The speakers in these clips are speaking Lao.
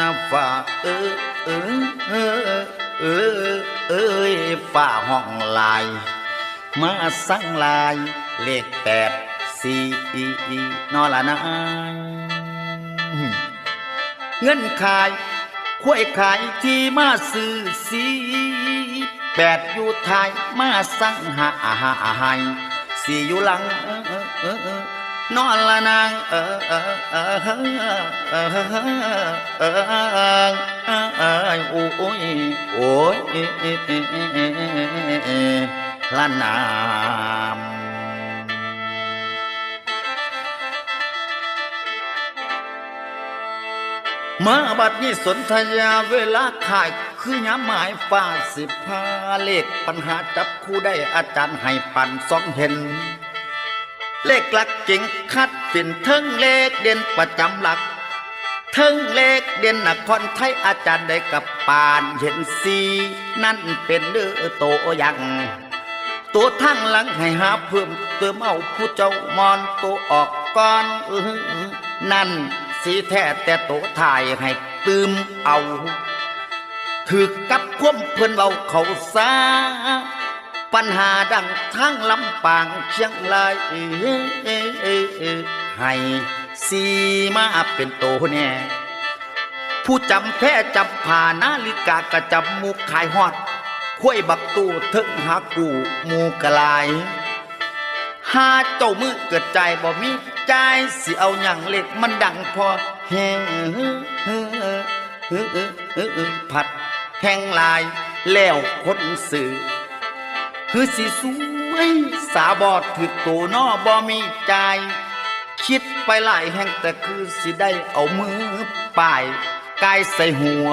ຟ້າເອີ ເອີ ເອີ ເອີ ເອີຍ ຟ້າຮ້ອງຫຼາຍ ມາສັ່ງຫຼາຍ ເລກແປດສີ່ ນໍລະນາງ ເງິນຂາຍ ຄວາຍຂາຍທີ່ມາຊື້ສີ່ແປດຢູ່ທ້າຍ ມາສັ່ງຫ້າຫ້າໃຫ້ສີ່ຢູ່ຫຼັງ ນໍລະນາງເອີຍ ໂອ້ຍ ໂອ້ຍ ລະນາມ. ມາບັດນີ້ສົນທະຍາເວລາຂາຍ ຄືຍາມໝາຍຟ້າສິພາເລກ ປັນຫາຈັບຄູ່ໄດ້ ອາຈານໃຫ້ປານສອງເຫັນ ເລກຫຼັກເກັ່ງຄັດເປັນເທິງເລກເດັ່ນປະຈຳຫຼັກ ເທິງເລກເດັ່ນນະຄອນໄທ ອາຈານໄດ້ກັບປານເຫັນສີ່ ນັ້ນເປັນເດີ້ໂຕຢ່າງ ໂຕທາງຫຼັງໃຫ້ຫາເພີ່ມເຕີມເອົາ ຜູ້ເຈົ້າມ່ອນໂຕອອກກ່ອນ ນັ້ນສີແທ້ແຕ່ໂຕທ້າຍໃຫ້ຕື່ມເອົາ ຖືກກັບຄວາມເພິ່ນເວົ້າເຂົ້າສາ ປັນຫາດັ່ງທາງລຳປາງຊຽງລາຍ ໃຫ້ສີມາເປັນໂຕແນ່ ຜູ້ຈຳແພຈຳຜານາລິກາກະຈຳໝູ່ຂາຍຮອດ ຄວາຍບັກຕູ້ເທິງຫາກູ້ໝູ່ກະຫຼາຍ ຫາເຈົ້າມືເກີດຈ່າຍບໍ່ມີຈ່າຍ ຊິເອົາຫຍັງເລກມັນດັງພໍແຮງ ຜັດແຮງຫຼາຍແລ້ວຄົນຊື້ ຄືຊິສວຍສາບໍ່ຖືກໂຕນໍບໍ່ມີຈ່າຍ ຄິດໄປຫຼາຍແຮງ ແຕ່ຄືຊິໄດ້ເອົາມືປ້າຍກາຍໃສ່ຫົວ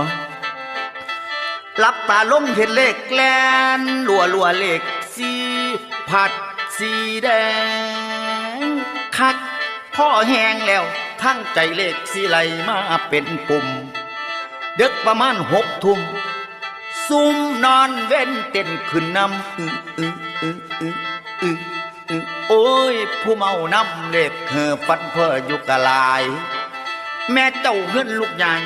ຫຼັບຕາລົງເຫັນເລກແລ່ນລົວໆ ເລກສີຜັດສີແດງຄັກພໍແຮງແລ້ວ ທາງໃຈເລກສີໄຫຼມາເປັນປຸ່ມ ເດິກປະມານຫົກທຸ່ມ ຊຸມນອນເວັນເຕັ້ນຂຶ້ນນຳ ອື ອື ອື ອື ອື ອື ໂອ້ຍ ຜູ້ເມົານຳເລກເຫີຟັນເພີຢູ່ກະຫຼາຍ ແມ່ເຈົ້າເຮືອນລູກຍາຍ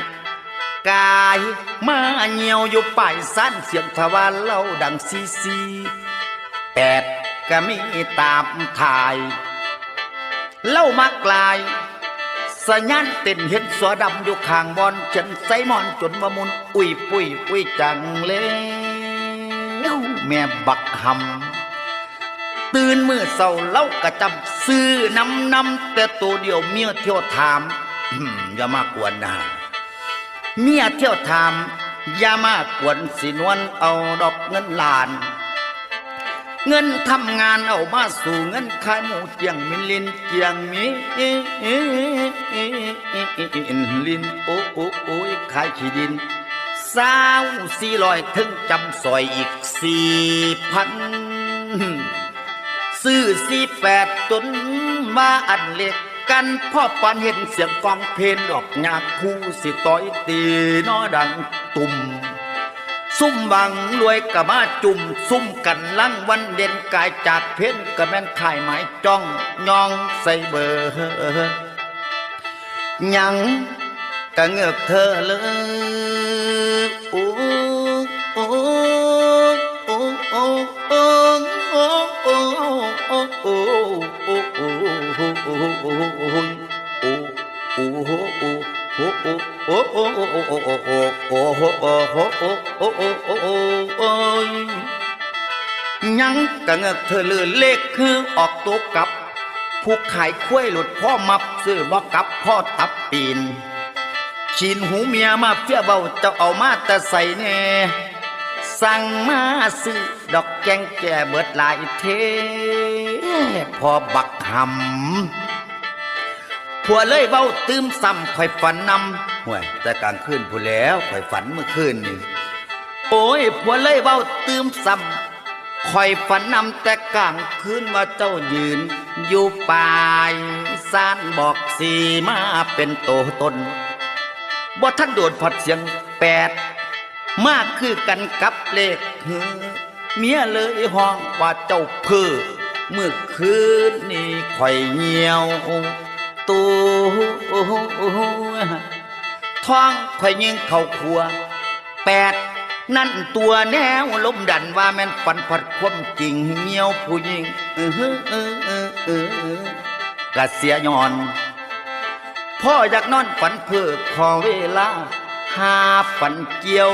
ກາຍມາຍ່ຽວຢູ່ປາຍຊານ ສຽງທະວານເລົ່າດັງຊີຊີ ແປດກະມີຕາມຖ່າຍ ເລົ່າມາກລາຍ ສະຍານເຕັ້ນເຫັນສວດຳຢູ່ຂ້າງບ່ອນ ຂຽນໃສ່ໝອນຈົນວ່າໝຸ່ນ ອຸ້ຍປຸ້ຍອຸ້ຍຈັງແລ້ວ ແມ່ບັກຫຳ ຕື່ນມື້ເຊົ້າເຮົາກະຈຳ ຊື້ນຳນຳແຕ່ໂຕດຽວ ເມຍທ່ຽວຖາມ ຢ່າມາກວນນາ ເມຍທ່ຽວຖາມ ຢ່າມາກວນ ຊິນວນເອົາດອກເງິນລ້ານ ເງິນທຳງານເອົາມາສູ້ເງິນຂາຍໝູ ຈຽງມິນລິນ ຈຽງມິນລິນ ໂອ້ ໂອ້ ໂອ້ຍ ຂາຍຂີ້ດິນ ຊາວສີ່ຮ້ອຍ ເຖິງຈຳສອຍອີກສີ່ພັນ ຊື້ສີ່ແປດຈົນວ່າອັນເລກກັນ ພໍປານເຫັນສຽງກອງເພນ ດອກຍາຄູຊິຕ່ອຍຕີນໍດັງຕຸ່ມ ຊຸມຫວັງລວຍກະມາຈຸ່ມ ຊຸມກັນລາງວັນເດັ່ນກາຍຈາກເພນ ກະແມ່ນຂາຍໝາຍຈ້ອງຍ່ອງໃສ່ເບີ ຍັງກະເງືອກເທີເລີ ໂອ້ ໂອ້ ໂອ້ ຍັງກະເງືອກເທີເລີ ເລກຄືອອກໂຕກັບ ຜູ້ຂາຍຄວາຍໂລດພໍມັບ ຊື້ບໍ່ກັບພໍຕັບປີນ ຂີ້ນຫູເມຍມາເຟຍເວົ້າ ເຈົ້າເອົາມາແຕ່ໃສແນ່ ສັ່ງມາຊື້ດອກແກງແກ່ເບິດຫຼາຍເທ ພໍບັກຫຳ ຜົວເລີຍເວົ້າຕື່ມຊ້ຳ ຂ້ອຍຝັນນຳ ຫ້ວຍ ແຕ່ກາງຄືນພຸ້ນແລ້ວ ຂ້ອຍຝັນມື້ຄືນນີ້ ໂອ້ຍ ຜົວເລີຍເວົ້າຕື່ມຊ້ຳ ຂ້ອຍຝັນນຳແຕ່ກາງຄືນວ່າເຈົ້າຢືນຢູ່ປາຍຊານ ບອກຊິມາເປັນໂຕຕົນ ບໍ່ທັນໂດນພັດສຽງແປດ ມາຄືກັນກັບເລກ ເມຍເລີຍຮ້ອງວ່າເຈົ້າເພີ້ ມື້ຄືນນີ້ຂ້ອຍຍ່ຽວໂຕ ທ້ອງຂ້ອຍຍິງເຂົ້າຂົວແປດ ນັ້ນຕົວະແນວລົມດັນ ວ່າແມ່ນຝັນພັດຄວາມຈິງ ຍ່ຽວຜູ້ຍິງ ອື ກະເສຍຍ້ອນ ພໍຢາກນອນຝັນເພີ້ ຂໍເວລາຫາຝັນກ່ຽວ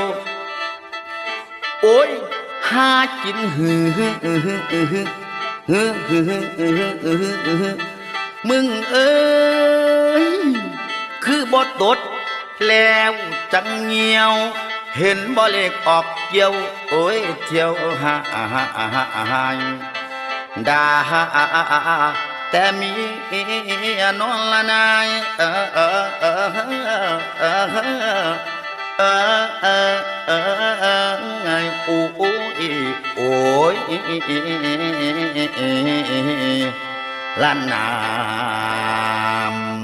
ໂອ້ຍ ຫາກິນຫື ມຶງເອີຍ ຄືບໍ່ຕົດແລ້ວຈັ່ງຍ່ຽວ ເຫັນບໍ່ເລກອອກກ່ຽວ ໂອ້ຍ ທ່ຽວຫາຍ ດາແຕ່ເມຍນອນລະນາຍ ເອີ ເອີ ເອີ ເອີ ເອີ ເອີ ເອີ ເອີ ໂອ້ຍ ໂອ້ຍ ລະນາມ.